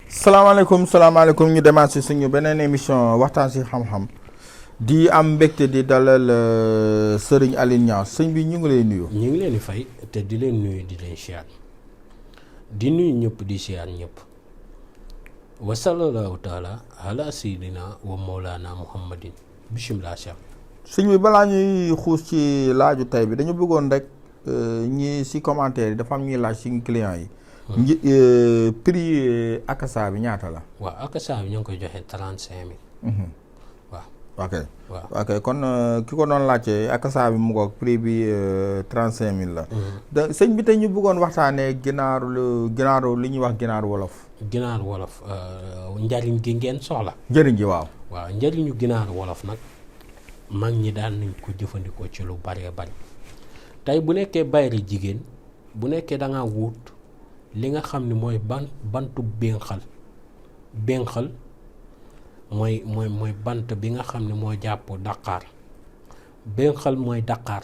salaamaaleykum ñu demaat si suñu beneen émission waxtaan si xam-xam di am mbégte di dalal Serigne Alioune Niang sëñ bi ñu ngi lay nuyu. ñu ngi leen di fay te di leen nuyu di leen siyaar di nuyu ñëpp di siyaar ñëpp wa sallallahu taala ala sayyidina wa mawlana muhammadin bismillah cheikh. sëñ bi balaa ñuy xuus ci laaju tey bi dañu bëggoon rek ñi si commentaire yi dafa am ñuy laaj si client yi. prix akasa bi ñaata la. waaw akasa bi ñu ngi koy joxe 35 000. waaw. ok kon ki ko doon laajte akasa bi mu ngoog prix bi 35 000 la. donc sëñ bi tey ñu bëggoon waxtaanee ginaaru li ñuy wax ginaaru wolof. ginaaru wolof njariñ gi ngeen soxla. njëriñ gi waaw. waaw njariñu ginaaru wolof nag mag ñi daan nañ ko jëfandikoo ci lu bari bari tey bu nekkee bayri jigéen bu nekkee da ngaa wut. li nga xam ne mooy bantu bénxal mooy bant bi nga xam ne moo jàpp daqaar bénxal mooy daqaar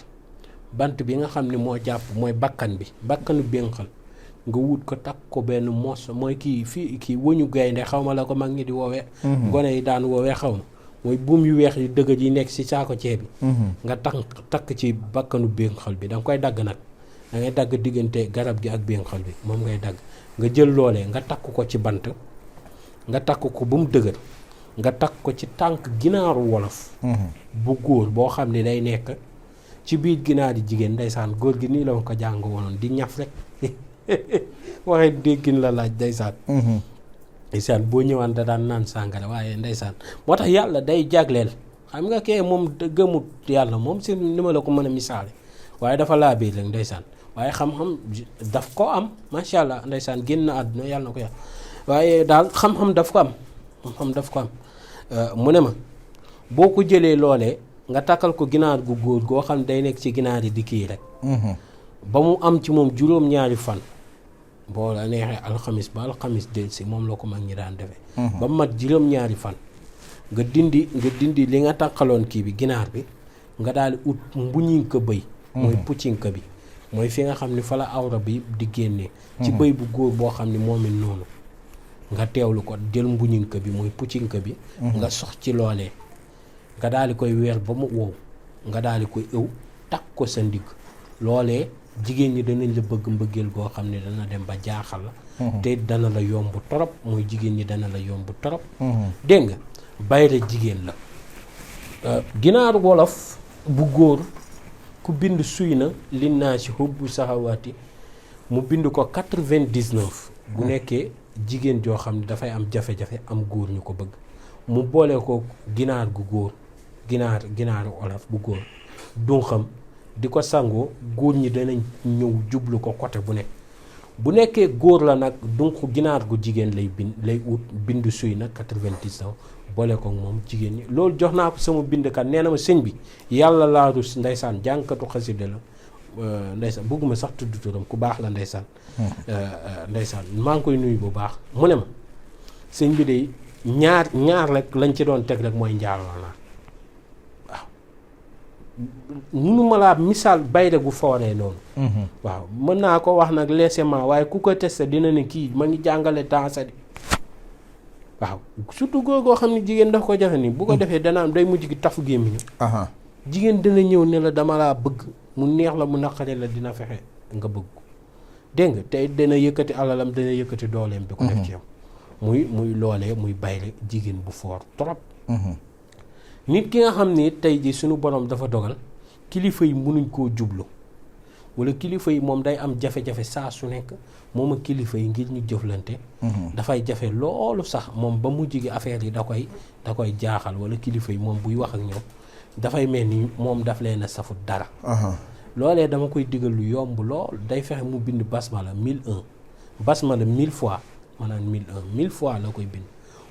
bant bi nga xam ne moo jàpp mooy bakkanu bénxal nga wut ko takk ko benn mos mooy kii wëñu gaynde xaw ma la ko mag ñi di woowee gone yi daan woowee xaw ma mooy buum yu weex yu dëgg yi nekk ci saako ceeb bi nga takk ci bakkanu bénxal bi da nga koy dagg nag da ngay dagg diggante garab gi ak bénxal bi moom ngay dagg nga jël loolee nga takk ko ci bant nga takk ko ba mu dëgër nga takk ko ci tànk ginaaru wolof bu góor boo xam ne day nekk ci biir ginaar yi jigéen ndeysaan góor gi nii la ma ko jàng wonoon di ñaf rek waxee déggin la laaj ndeysaan boo ñëwaan da daan naan sàngara waaye ndeysaan moo tax yàlla day jagleel xam nga kee moom gëmut yàlla moom si ni ma la ko mën a misaale waaye dafa laa biir rek ndeysaan waaye xam-xam daf ko am macha allah ndeysaan génn àdduna yàlla na ko yàlla waaye daal xam-xam daf ko am mu ne ma boo ko jëlee loolee nga takkal ko ginaar gu góor goo xam day nekk ci ginaar yi di kii rek ba mu am ci moom juróom-ñaari fan boo la neexee alxamis ba alxamis del si moom la ko mag ñi daan defee ba mu mat juróom-ñaari fan nga dindi li nga takkaloon kii bi ginaar bi nga daal di ut mbuñin ko bëy mooy puccinka bi mooy fi nga xam ne fa la awra bi di génnee ci bëy bu góor boo xam ne moom it noonu nga teewlu ko jël mbuñinka bi mooy puccinka bi nga sox ci loolee nga daal di koy weer ba mu wow nga daal di koy ëw takk ko sa ndigg loolee jigéen ñi danañ la bëgg mbëggeel goo xam ne dana dem ba jaaxal la te dana la yomb torop mooy jigéen ñi dana la yomb torop dégg nga bayre jigéen la ginaaru wolof bu góor ku bind suy na li naa ci hubbu saxawaati mu bind ko 99 bu nekkee jigéen joo xam ne dafay am jafe-jafe am góor ñu ko bëgg mu boole ko ginaar gu góor ginaaru wolof bu góor dunxam di ko sangoo góor ñi danañ ñëw jublu ko côté bu nekk bu nekkee góor la nag dunq ginaar gu jigéen lay bind suy na 99 boole ko moom jigéen ñi loolu jox naa ko sama bindkat nee na ma sëñ bi yàlla laa rus ndeysaan jànkatu xasida la ndeysaan bëgguma sax tudd turam ku baax la ndeysaan ndeysaan maa ngi koy nuyu bu baax mu ne ma sëñ bi de ñaar rek lañ ci doon teg rek mooy njaaloo naa waaw mënuma laa misaal bayre gu fooree noonu waaw mën naa ko wax nag leesement waaye ku ko testé dina ne kii ma ngi jàngale dansa di waaw surtout góor goo xam ne jigéen daf ko jafe nii bu ko defee dana am day mujj gi tafu gémmiñu jigéen dina ñëw ne la dama laa bëgg mu neex la mu naqare la dina fexe nga bëgg ko dégg nga te dana yëkkati alalam dana yëkkati dooleem bi ko def ci yow muy loolee muy bayre jigéen bu foor trop nit ki nga xam ni tey ji suñu borom dafa dogal kilifa yi mënuñ koo jublu wala kilifa yi moom day am jafe-jafe saa su nekk moom ak kilifa yi ngir ñu jëflante dafay jafe loolu sax moom ba mujj gi affaire yi da koy jaaxal wala kilifa yi moom buy wax ak ñoom dafay mel ni moom daf leen a safut dara loolee dama koy digal lu yomb lool day fexe mu bind basmala 1001 basmala 1000 fois maanaam 1001 1000 fois la koy bind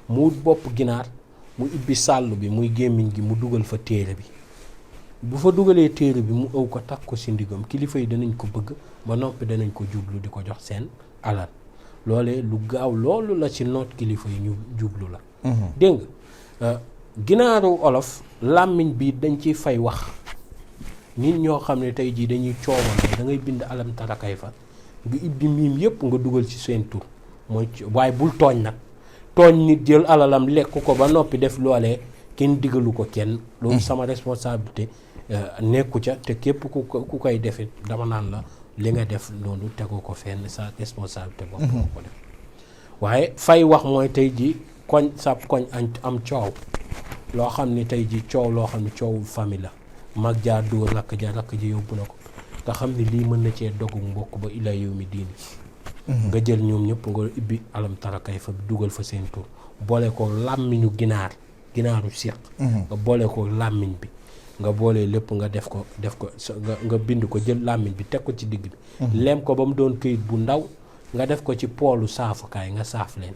mu bopp ginaar mu ibbi sàll bi muy gémmiñ gi mu dugal fa téere bi bu fa dugalee téere bi mu ëw ko takk ko si ndigam kilifa yi danañ ko bëgg ba noppi danañ ko jublu di ko jox seen alal loolee lu gaaw loolu la ci noot kilifa yi ñu jublu la dégg nga ginaaru olof làmmiñ bi dañ ciy fay wax nit ñoo xam ne tey jii dañuy coowal da ngay bind alam tarakay fa nga ibbi miim yëpp nga dugal ci seen tur mooy waaye bul tooñ nag tooñ nit jël alalam lekk ko ba noppi def loolee kenn digalu ko kenn loolu sama responsabilité nekku ca te képp ku koy defit dama naan la li nga def noonu tegu ko fenn sa responsabilité bopp nga ko def waaye fay wax mooy tey ji koñ sab koñ am coow loo xam ne tey ji coow loo xam ne coowu famille la mag jaa dóor rakk ji yóbbu na ko nga xam ne lii mën na cee dogu mbokk ba ila yow mi diini nga jël ñoom ñëpp nga ibbi alam tarakay fa dugal fa seen tur boole ko làmmiñu ginaaru siq nga boole ko làmmiñ bi nga boole lépp nga def ko nga bind ko jël làmmiñ bi teg ko ci digg bi lem ko ba mu doon këyit bu ndaw nga def ko ci poolu saafukaay nga saaf leen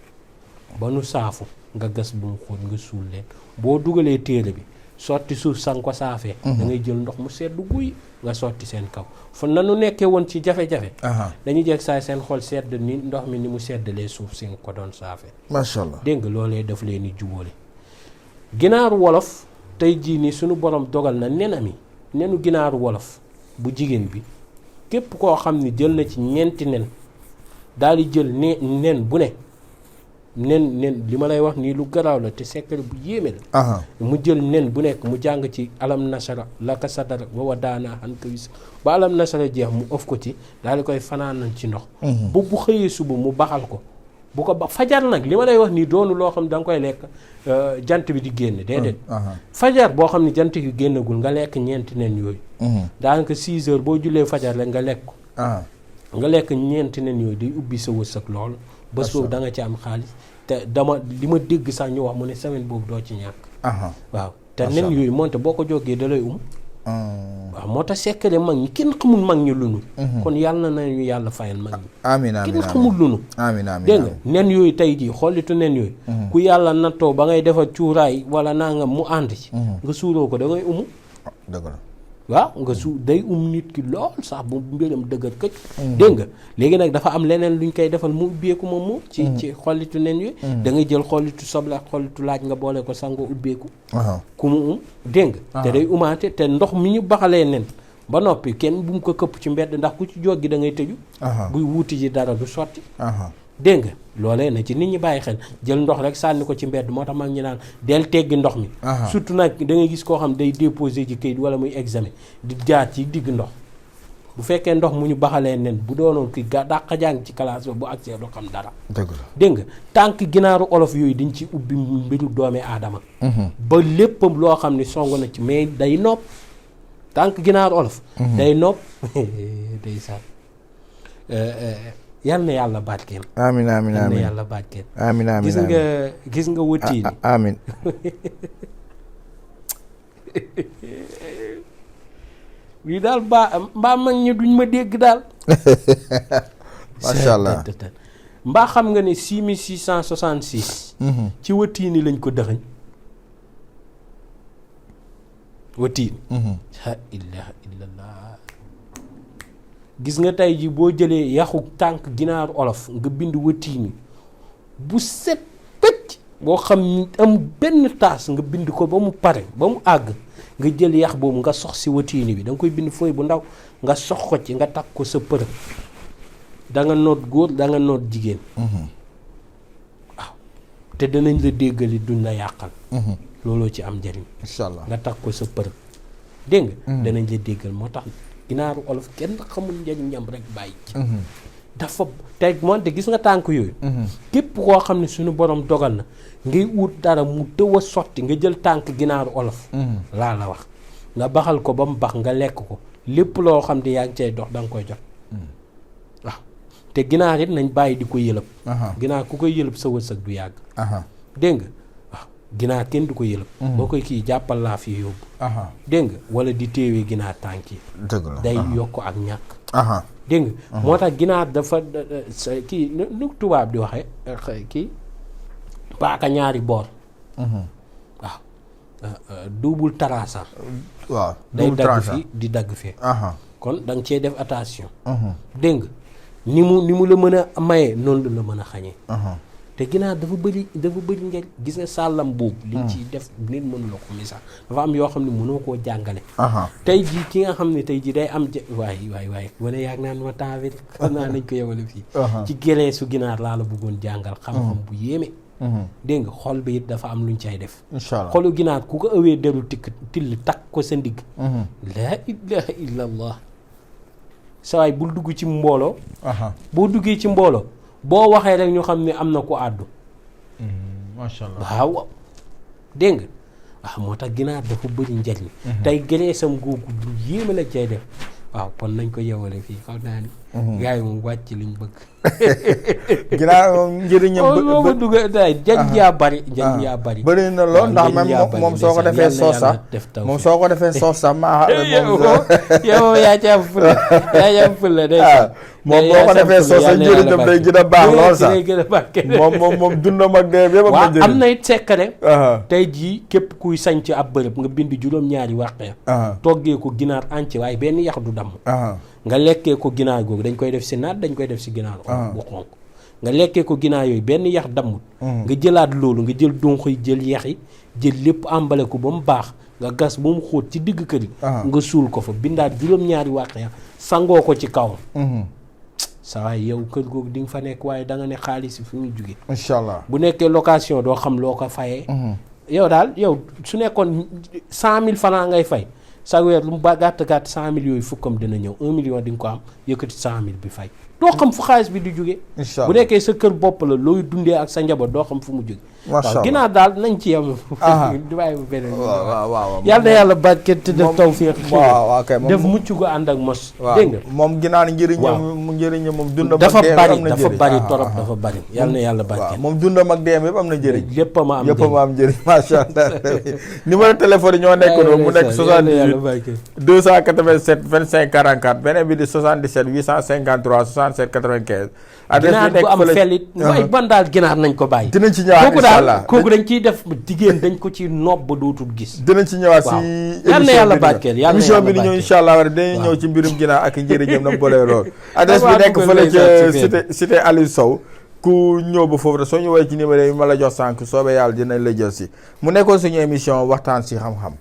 ba nu saafu nga gas bu mu xóot nga suul leen boo dugalee téere bi sotti suuf sang ko saafee da ngay jël ndox mu seddu guy nga sotti seen kaw fa nanu nekkee woon ci jafe-jafe dañuy jeg saay seen xol sedd ni ndox mi ni mu seddalee suuf si nga ko doon saafee macha allah dégg nga loolee daf leen di jubóole ginaaru wolof tey jii nii suñu borom dogal na nenu ginaaru wolof bu jigéen bi képp koo xam ni jël na ci ñeenti nen daal di jël nen bu ne nen li ma lay wax nii lu garaaw la te secret bu yéeme la mu jël nen bu nekk mu jàng ci alam nasara laka sadara wa daana anka wis ba alam nasara jeex mu ëf ko ci daal di koy fanaanal ci ndox bu xëyee suba mu baxal ko bu ko ba fajar nag li ma lay wax nii doonu loo xam ne da nga koy lekk jant bi di génn déedéet fajar boo xam ne jant yu génnagul nga lekk ñeenti nen yooyu daanaka 6 heures boo jullee fajar rek nga lekk ko nga lekk ñeenti nen yooyu day ubbi sa wërsëg lool bés boobu da nga ci am xaalis te li ma dégg sax ñu wax mu ne semaine boobu doo ci ñàkk waaw te nen yooyu moonte boo ko jógee da lay waaw moo tax sekkale mag ñi kenn xamul mag ñi lunu kon yàlla nañu yàlla fayal mag ñi amiin amiin kenn xamul lunu dégg nga nen yooyu tey jii xollitu nen yooyu ku yàlla nattoo ba ngay defar cuuraay wala nangam mu ànd ci nga suuroo ko da ngay dëgg la waaw nga day nit ki lool sax bu mbiram dëgër këcc dégg nga léegi nag dafa am leneen luñ koy defal mu ubbeeku moom ci xollitu nen yooyu da ngay jël xollitu soble ak xollitu laaj nga boole ko sangoo ubbeeku ku mu dégg nga te day umaate te ndox mi ñu baxalee nen ba noppi kenn bu mu ko këpp ci mbedd ndax ku ci jóg gi da ngay tëju buy wuuti ji dara du sotti dégg nga loolee na ci nit ñi bàyyi xel jël ndox rek sànni ko ci mbedd moo tax mag ñi naan del teggi ndox mi surtout nag da ngay gis koo xam day déposé ci këyit wala muy examen di jaar ci digg ndox bu fekkee ndox mu ñu baxalee nen bu doonoon ki dàq jàng ci classe ba bu accès du xam dara dégg nga tànk ginaaru olof yooyu diñ ci ubbi mbiru doomi aadama ba léppam loo xam ne song na ci mais day nopp tànk ginaaru olof day nopp day sax yal na yàlla barkeel. amiin amiin yal na amiin yàlla barkeel. amiin amiin gis nga wëtiin. amiin. lii daal mbaa mag ñi duñ ma dégg daal. macha allah mbaa xam nga ne 6666. ci wëtiin yi lañ ko dëxëñ. wëtiin. la ilaha illallah. gis nga tey ji boo jëlee yaxu tànk ginaaru olof nga bind wëtiini bu set pëcc boo xam ni am benn taas nga bind ko ba mu pare ba mu àgg nga jël yax boobu nga sox si wëtiini bi da nga koy bind fooy bu ndaw nga sox ko ci nga takk ko sa përëg da nga noot góor da nga noot jigéen waaw te danañ la déggali duñ la yàqal looloo ci am njëriñ incha allah nga takk ko sa përëg dégg nga danañ la déggal moo tax ginaaru olof kenn xamul njëriñam rek bàyyi ci dafa tey moonte gis nga tànk yooyu képp koo xam ne suñu borom dogal na ngay ut dara mu tëw a sotti nga jël tànk ginaaru olof laa la wax nga baxal ko ba mu bax nga lekk ko lépp loo xam ne yaa ngi cay dox da nga koy jot waaw te ginaar it nañ bàyyi di ko yëlëb ginaar ku koy yëlëb sa wërsëg du yàgg dégg nga waaw ginaar kenn du ko yëlëb boo koy kii jàppal laa fi yóbbu dégg nga wala di téewee ginaar tànk yi day yokk ak ñàkk dégg nga moo tax ginaar dafa kii nu tubaab di waxee kii paaka ñaari boor waaw double traçant. waaw day double dagg tranchant. fii di dagg fee. aha kon da nga cee def attention. dégg nga ni mu la mën a maye noonu la mën a xañee. te ginaar dafa bëri njëriñ gis nga sàllam boobu. liñ ciy def nit mënu la ko misaal dafa am yoo xam ne mënoo koo jàngale. tey jii ki nga xam ne tey jii day am waay wane yaag naan ma taawil xam naa nañ ko yemale fii. ci gereesu ginaar laa la bëggoon jàngal. xam-xam bu yéeme. dégg nga xol bi it dafa am luñ cay def. incha allah xolu ginaar ku ko ëwee deru till takk ko sa ndigg. laa ilaha illa allah. sawaay bul dugg ci mbooloo. boo duggee ci mbooloo. boo waxee rek ñu xam ne am na ko àddu. macha allah waaw dégg nga waaw moo tax ginaar dafa bëri njariñ. tey gereesam googu lu yéeme la cay def. waaw kon nañ ko yewale fii xam naa ni. gars yi moom wàcc liñ bëgg. ginaar moom njëriñam. boo ko duggee day njariñ yaa bari. njariñ yaa bari. bëri na lool ndax même moom soo ko defee soos sax moom soo ko defee soos sax maa. yow yaa ci am fula yaa ci am fula day. moom boo ko defee soos sax njëriñam day gën a baax lool sax day gën a baax moom dundam ak dee yëpp waaw am na it sekkare. tey jii képp kuy sañc ab bërëb nga bind juróom-ñaari wàqee. toggee ko ginaar ànc waaye benn yax du damm. nga lekkee ko ginaar googu dañ koy def si naat dañ koy def si ginaar bu xonq nga lekkee ko ginaar yooyu benn yax dammut. nga jëlaat loolu nga jël donx yi jël yax yi jël lépp àmbale ko ba mu baax nga gas ba mu xóot ci digg kër yi. nga suul ko fa bindaat juróom-ñaari wàqee sangoo ko ci kawam. saa waay yow kër googu di nga fa nekk waaye da nga ne xaalis fi muy jóge. incha allah bu nekkee location doo xam loo ko fayee. yow daal yow su nekkoon 100 000 francs ngay fay sa weer lu mu ba gàtt 100 000 yooyu fukkam dina ñëw 1 million di nga ko am yëkkati 100 000 bi fay. doo xam fu xaalis bi di jóge. incha allah bu nekkee sa kër bopp la looy dundee ak sa njaboot doo xam fu mu jóge. macha allah waaw ginnaaw daal nañ ci yem. di bàyyi bu beneen. waaw yàlla na yàlla barke te def tawfiq. waaw kay def mucc gu ànd ak mos. waaw dégg nga moom ginaar njëriñam moom dundam ak dafa deem bari am na dafa njëriñ. bari torop dafa bari yàlla na yàlla barke. waaw moom dundam ak deem yëpp am na njëriñ. lépp ma am yëpp ma am njëriñ macha allah. numéro téléphone yi ñoo nekk noonu mu nekk 78 287 25 44 beneen bi di 77 853 67 95. adresse ginaar bi nekk bu am fële felit mooy ban daal ginaar nañ ko bàyyi. dinañ ci ñëwaat kooku incha daal allah kooku dañ ciy def jigéen dañ ko ci nopp ba dootul gis. dinañ ci ñëwaat si yal na yàlla barkeel yal na émission yàlla bi di ñëw barkeel. incha allah war dañuy ñëw ci mbirum ginaar ak njëriñam na boole lool adresse bi Damaa nekk dugal fële les ca articles. cité Aliou Sow ku ñëw ba foofu rek soo ñu woowee ci numéro yi ma la jox sànq soobee yàlla dinañ la jël si mu nekkoon suñu émission waxtaan si xam-xam